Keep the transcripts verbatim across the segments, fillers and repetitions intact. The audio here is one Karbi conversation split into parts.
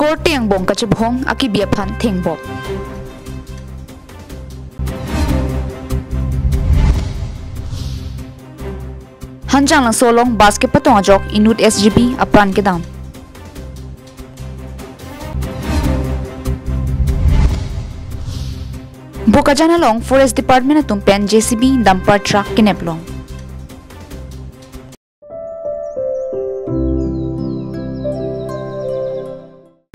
Korte angbong kachebohong akibi aphan thengbom. Hanjanglangso along bus kepatong ajok inut S G B apran kedam. Bokajan along Forest Department atum pen J C B dumper truck keneplong.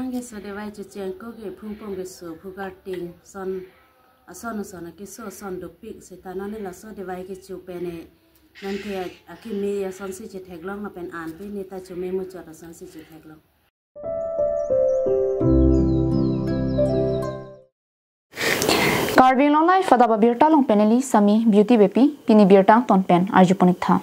Anke so devai chucheng ko ke phungpong ke so phugar ting son ason ason ake so son dopik seta nonne laso devai kecho pen e nonke akimi asonsi chetheklong lapen an pe neta chome muchot asonsi chetheklong. Karbi Anglong Live adap abirta along pen neli Sami Beauty Beypi, pini birta angton pen arjupon-ik tha.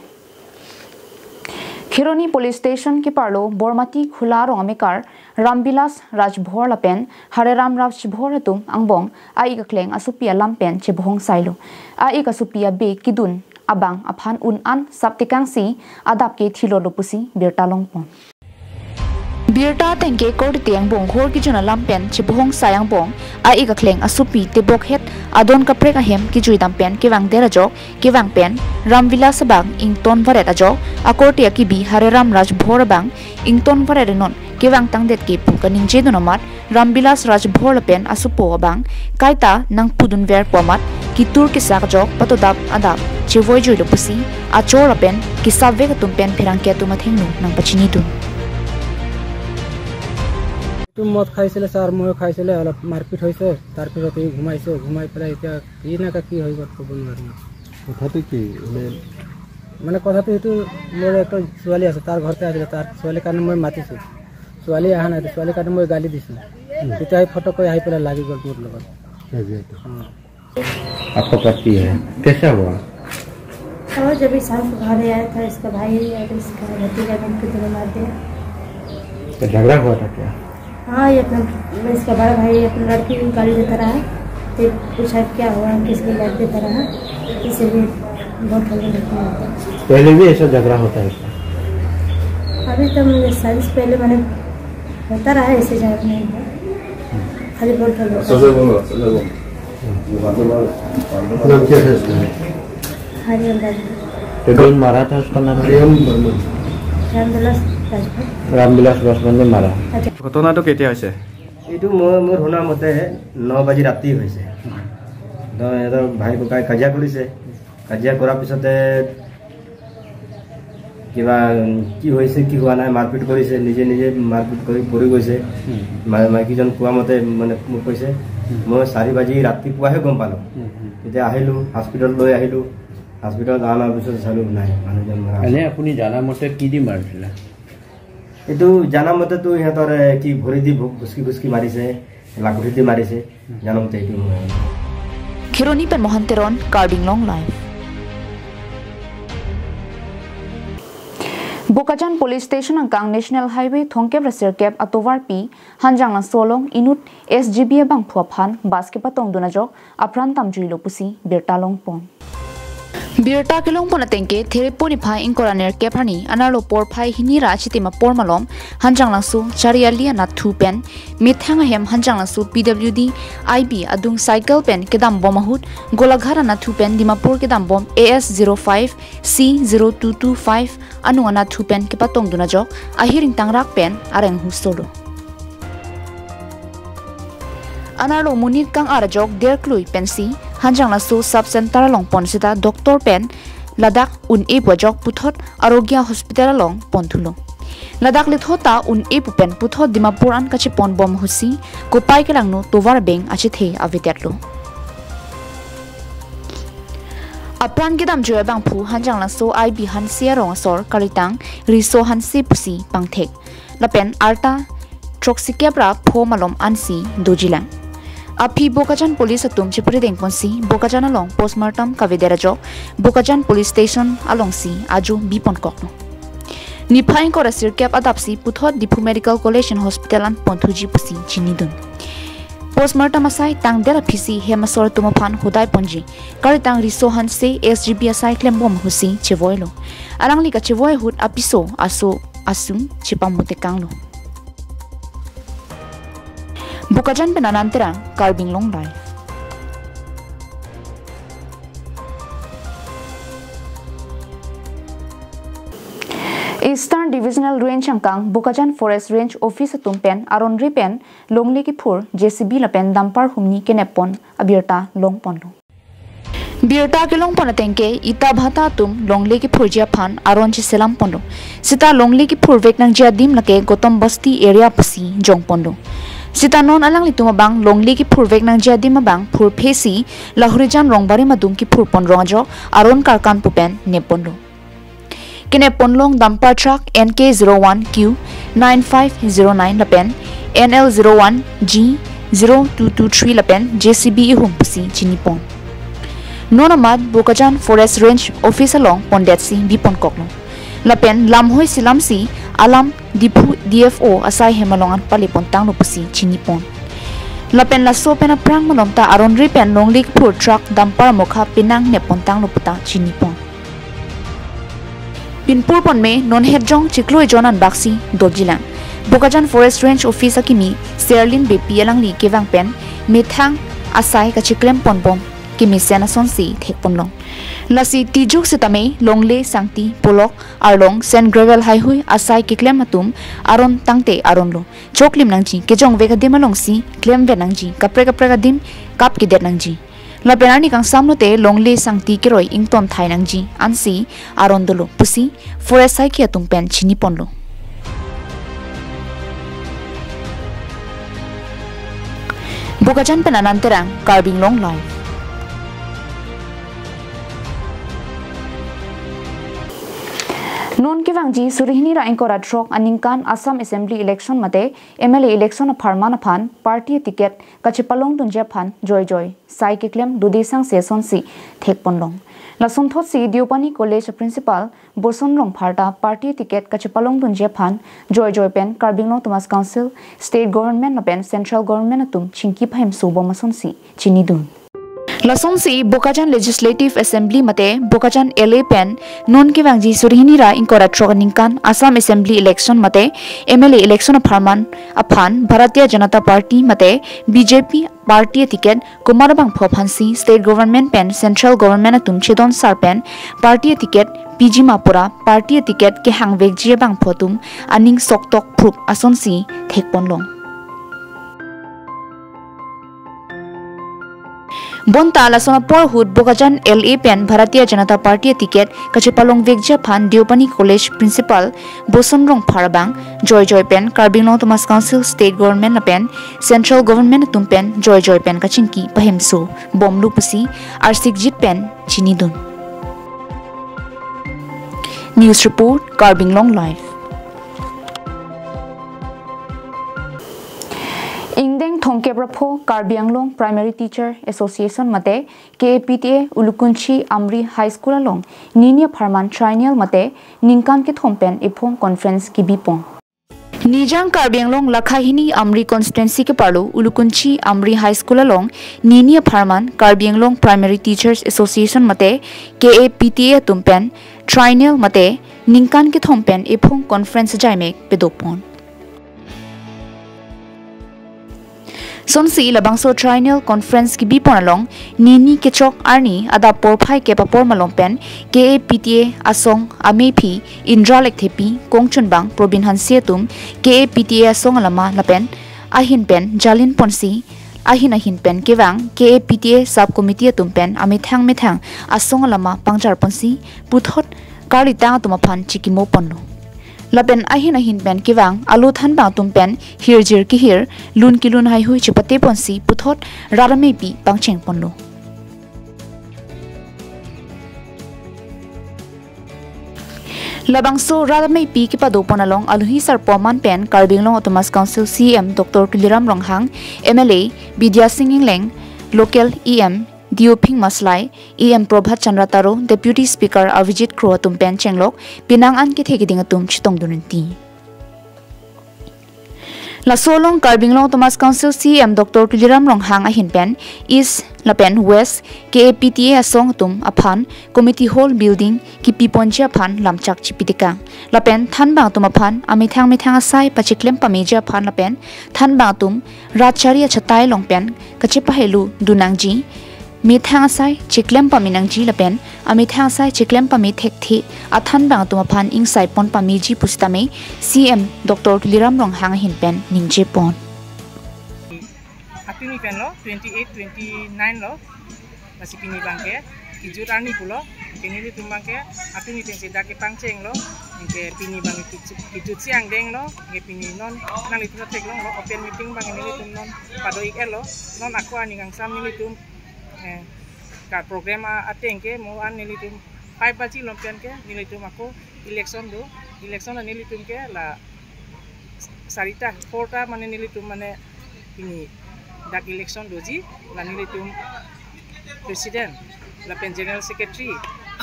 Kheroni Police Station keparlo Bormati Khula arong amekar Ramvilas Rajbhor lapen Hareram Rajbhor atum angbong a-ik akleng asopi alam pen chebohong sailo. A-ik asopi abe kedun abang aphan un an sap tekangsi adap ke thilolo pusi birta longpon. Birta ateng ke korte angbong hor kejun alam pen chebohong sai angbong a-ik akleng asopi tebokhet adon kaprek ahem kejui dam pen kevang der ajok kevang pen Ramvilas abang ington varet ajok akorte akibi Hareram Rajbhor abang ington varet non kevang tangdet ke pu kaningje dun amat Ramvilas Rajbhor lapen asopo abang kaita nangpudun verpo amat ketur kesak ajok patodap adap chevoi juilo pusi achor lapen kesavek atum pen pherangke atum athengno nangpachinidun. একটু মদ খাইছিলে স্যার, ময়ো খাইছিলে, অলপ মাৰপিট হৈছে। তাৰ পিছত এই ঘুমাইছে, ঘুমাই পেলাই এতিয়া কি নাকা কি হৈ গ'ল ক'ব নোৱাৰিম। কথাটো কি? মানে মানে কথাটো এইটো, মোৰ এটা ছোৱালী আছে, তাৰ ঘৰতে আছিলে, তাৰ ছোৱালীৰ কাৰণে মই মাতিছোঁ। ছোৱালী অহা নাই, ছোৱালীৰ কাৰণে মই গালি দিছোঁ। তেতিয়া সি ফটককৈ আহি পেলাই লাগি গ'ল মোৰ লগত। কাজিয়াটো। অ। आपका पति है, कैसा हुआ? और जब ईशान को घर आया था, इसका भाई और इसका भतीजा मिलकर दोनों मार दिया। तो झगड़ा हुआ था क्या? हाँ, ये अपना, इसका बड़ा भाई अपनी लड़की को गाली देता रहा। फिर पूछा क्या हुआ, किस लिए गाली देता रहा, इसीलिए बहुत हल्ला करता है। पहले भी ऐसा झगड़ा होता है क्या? अभी तो मैंने साइंस पहले मैंने होता रहा ऐसे झगड़ा नहीं हुआ, खाली बहुत हल्ला करता है। नाम क्या था इसका? हरिओम राज तो जो मारा था उसका नाम? প্ৰিয়ম বৰ্মন। रामविलास राजभर। रामविलास पासवान ने मारा। अच्छा। ঘটনাটো কেতিয়া হৈছে? এইটো মই মোৰ শুনা মতে ন বাজি ৰাতি হৈছে। তো সিহঁতৰ ভাই ককাই কাজিয়া কৰিছে। কাজিয়া কৰাৰ পিছতে কিবা উম, কি হৈছে কি হোৱা নাই মাৰপিট কৰিছে, নিজে নিজে মাৰপিট কৰি পৰি গৈছে। মা- মাইকীজন কোৱা মতে মানে মোক কৈছে, মই চাৰি বাজি ৰাতিপুৱাহে গম পালোঁ। তেতিয়া আহিলোঁ, হস্পিটেলত লৈ আহিলোঁ। হস্পিটেলত অনাৰ পিছত চালোঁ নাই, মানুহজন মৰা। এনে আপুনি জানা মতে কি দি মাৰিছিলে? এইটো জানা মতেতো সিহঁতৰ এ, কি ভৰি দি ভু- ঘুচকি ঘুচকি মাৰিছে, লাখুটি দি মাৰিছে, জানা মতে এইটো মই। Kheroni pen Mohan Teron, Karbi Anglong Live. Bokajan Police Station angkang National Highway thongkep ra sirkep atovarpi Hanjanglangso along inut S G B abangphu aphan bus kepatongdun ajok apran damjuilo pusi birta longpon. Birta kelongpon ateng ke Therepo niphai ingkoi ra nerkep arni anerlo porphai hini ra achitim apor malom Hanjanglangso Chariali anatthu pen methang ahem Hanjanglangso P W D I B adung cycle pen kedambom ahut Golaghat anatthu pen Dimapur kedambom A S zero five C zero two two five anung anatthu pen kepatongdun ajok ahir ingtangrak pen areng husolo. Anerlo monit kang-ar ajok derklui pensi Hanjanglangso sub center along pon seta doctor pen ladak un-e pu ajok puthot Arogya Hospital along ponthulo. Ladak lethota un-e pu pen puthot Dimapur an kacheponbom ahutsi kopai kelangno tovar beng achethe avedetlo. Apran kedamjui abangphu Hanjanglangso I B Hanse arong asor kalitang Riso Hanse pusi pangthek. Lapen arta throksi kep ra pho malom ansi dojilang. Aphi Bokajan Police atum chepredengponsi Bokajan along postmortem kavedet ajok Bokajan Police Station alongsi ajo biponkoklo. Niphai ingkoi ra sirkep adapsi puthot Diphu Medical College and Hospital an ponthuji pusi chinidun. Postmortem asai tangdet aphisi hem asor atum aphan hodai ponji kalitang Riso Hanse S G B asai klembom ahutsi chevoilo. Alangli kachevoi ahut apiso aso asung chepamutekanglo. Bokajan pen Anand Terang, Karbi Anglong Live. Eastern Divisional Range angkang Bokajan Forest Range Office atum pen aron ri pen longle kephur J C B lapen dumper humni kenep pon abirta long ponlo. Birta kelong pon ateng ke Ita Bhata atum longle kephurji aphan aron cheselam ponlo. Seta longle kephur vek nangji adim lake Gautam Basti area pusi jong ponlo. Seta non alanglitum abang longle kephur vek nangji adim abang phurphe si Lahorijan Rongbarim adung kephur pon rong ajok aron karkan pu pen nep ponlo. Kenep pon long dumper truck N K zero one Q nine five zero nine lapen N L zero one G zero two two three lapen J C B ihum pusi chini pon. Non amat Bokajan Forest Range Office along pondet si bi pon koklo. Lapen lamhoi selam si alam Diphu D F O asai hem along an pale pon tanglo pusi chini pon. Lapen laso pen aphrang malom ta aron ri pen longle kephur truck dumper mokha penang nep pon tanglo puta chini pon. Pinpur pon me non het jong chiklo ejon an bak si dotji lang. Bokajan Forest Range Office akimi Serlin Beypi alangli kevang pen methang asai kachiklem pon bom kemesen ason si thek pon long. Lasi tijuk sitame longle, sangti, polok, arlong, sand gravel haihui asai keklem atum aron tangte aron lo. Choklim nangji, kejong vek adim along si klem vet nangji, kaprek kaprek adim kap kedet nangji. Lapen arni kangsam lote longle, sangti keroi ington thai nangji ansi aron dolo pusi forest saikhi atum pen chini ponlo. Bokajan pen Anand Terang, Karbi Anglong Live. Non kevangji suri hini ra ingkoi ra throk aningkan Assam Assembly Election mate M L A election apharman aphan party ticket kachepalong dunji aphan joi joi sai keklem dode sangse ason si thek pon long. Lason thot si Deopani College Principal Boson Rongphar ta party ticket kachepalong dunji aphan joi joi pen Karbi Anglong Autonomous Council, State Government lapen Central Government atum chingki pahemso bom ason si chini dun. Lason si Bokajan Legislative Assembly mate Bokajan L A pen non kevangji suri hini ra ingkoi ra throk aningkan Assam Assembly Election mate M L A election apharman aphan Bharatiya Janata Party mate B J P party ticket komat abangphu aphan si State Government pen Central Government atum chedon sar pen party ticket piji ma pura party ticket kehang vekji abangphu atum aning sok tok phrup ason si thek pon long. Bonta lason apor ahut Bokajan L A pen Bharatiya Janata Party ticket kachepalong vekji aphan Deopani College Principal Boson Rongphar abang joi joi pen Karbi Anglong Autonomous Council, State Government lapen Central Government atum pen joi joi pen kachingki pahemso bomlo pusi arsikjit pen chini dun. News report, Karbi Anglong Live. Ingdeng thomkep ra pho Karbi Anglong Primary Teacher Association mate K A P T A Ulukunchi Amri High School along nini apharman triennial mate ningkan kethom pen ephong conference kebi pon. Nijang Karbi Anglong lakha hini Amri constituency keparlo Ulukunchi Amri High School along nini apharman Karbi Anglong Primary Teachers Association mate K A P T A atum pen triennial mate ningkan kethom pen ephong conference ajaimek pedo pon. Sonsi labangso triennial conference kebi pon along nini kechok arni adap porphai kep apor malom pen K A P T A asong amephi Indra Lekthepi, kongchunbang Probin Hanse atum K A P T A asong alama lapen ahin pen jalin ponsi ahin ahin pen kevang K A P T A sub committee atum pen amethang methang asong alama pangjar ponsi puthot karlitang atum aphan chikimo ponlo. Lapen ahin ahin pen kevang alo thanbang atum pen hirjir kehir, lun kelun haihui chepate ponsi puthot rat ameipi pangcheng ponlo. Labangso rat ameipi kepado pon along alohi sarpo aman pen Karbi Anglong Autonomous Council C E M Doctor Tuliram Ronghang, M L A Bidya Sing Engleng, local E M Deophing Maslai, E M Prabhat Chandra Taro, Deputy Speaker Avijit Kro atum pen chenglok penang an kethe keding atum chetongdun rinti. Laso along Karbi Anglong Autonomous Council C E M Doctor Tuliram Ronghang ahin pen East lapen West K A P T A asong atum aphan Committee Hall Building kipiponji aphan lamchak chipitekang. Lapen thanbang atum aphan amethang methang asai pachiklem pameji aphan lapen thanbang atum rat chari achatai along pen kachepahelu dunangji, methang asai chiklem pamenangji lapen amethang asai chiklem pame thekthe athanbang atum aphan ingsai pon pameji pusitame C E M Doctor Tuliram Ronghang ahin pen ningje pon. Apini pen lo, twenty-eight, twenty-nine lo, lasi pini abangke kijut arni pulo, pini nelitum abangke apini pen si dak kepangcheng lo, anke pini abangke kijut, kijut si angdeng lo, anke pini non nanglitum theklong lo, open meeting abangke nelitum non pado-ik-et lo, non ako arni kangsam nelitum, eh, ka program a-, ateng ke mo an nelitum five baji along pen ke nelitum ako election do, election la nelitum ke la sarita, four ta mane nelitum mane pini dak election doji, la nelitum president, lapen general secretary,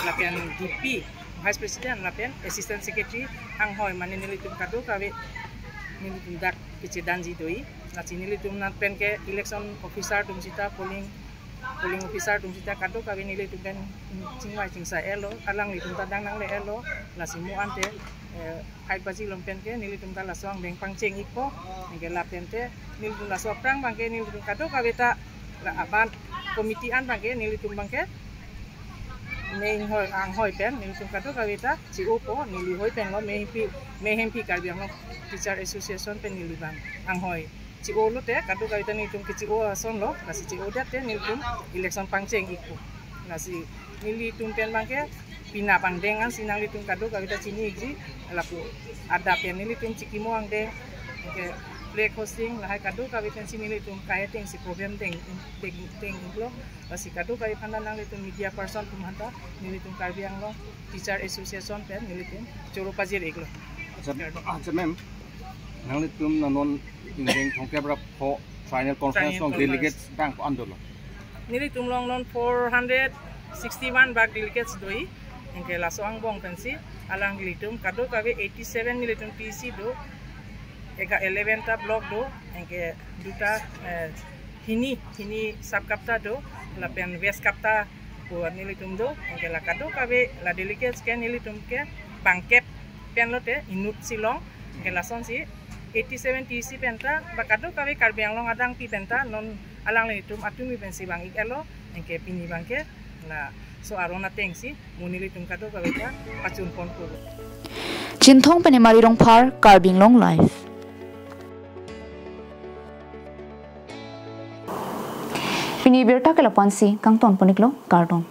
lapen D P, vice president, lapen assistant secretary anghoi mane nelitum kadokave nelitum dak kechedanji do-ik. Lasi nelitum nat pen ke election officer atum sita, polling, polling officer atum sita kadokave nelitum pen chingvai chingsai-et lo, alanglitum ta dang nangle-et lo, lasi mo ante, eh, five baji along pen ke nelitum ta laso angdeng pangcheng ikpo, anke lapen te nelitum laso aphrang abangke nelitum kadokave ta la aban committee an abangke nelitum abangke mei inghoi anghoi pen nelitum kadokave ta che-opo, neli hoi pen lo, mei hempi, mei hempi Karbi Anglong Teacher Association pen neli abang anghoi che-o lote kadokave ta nelitum keche-o ason lo, lasi che-odet te nelitum election pangcheng ikpo. Lasi nelitum pen abangke penap angdeng ansi nanglitum kadokave ta chini-ikji, lapu adap pen nelitum chikimo angdeng, anke flag hoisting lahai kadokave pensi nelitum kahai atengsi program deng, deng, deng iklo, lasi kadokave aphan ta nanglitum media person atum aphan ta nelitum Karbi Anglong Teacher Association pen nelitum choro pajir iklo. Acha, acha ma'am, nanglitum non ingdeng thomkep ra pho final conference Final along conference. Delegates bang ko-an dolo? Nelitum along non four hundred sixty-one bak delegates do-ik, anke laso angbong pensi alanglitum kadokave eighty-seven nelitum T C do, ega eleven ta block do, anke duta, eh, hini, hini sub KAPTA do, lapen West KAPTA pu nelitum do, anke la kadokave la delegates ke nelitum ke bangkep pen lote inut si long, anke lasonsi eighty-seven T C pen ta, ba kadokave Karbi Anglong adangpi pen ta, non alanglitum atumi pensi vang-ik-et lo, anke pini abangke laso aron atengsi mo nelitum kadokave ta pachun ponpo. Chinthong pen Emari Rongphar, Karbi Anglong Live. Pini abirta ke lapu-ansi kangton pon iklo, kardom.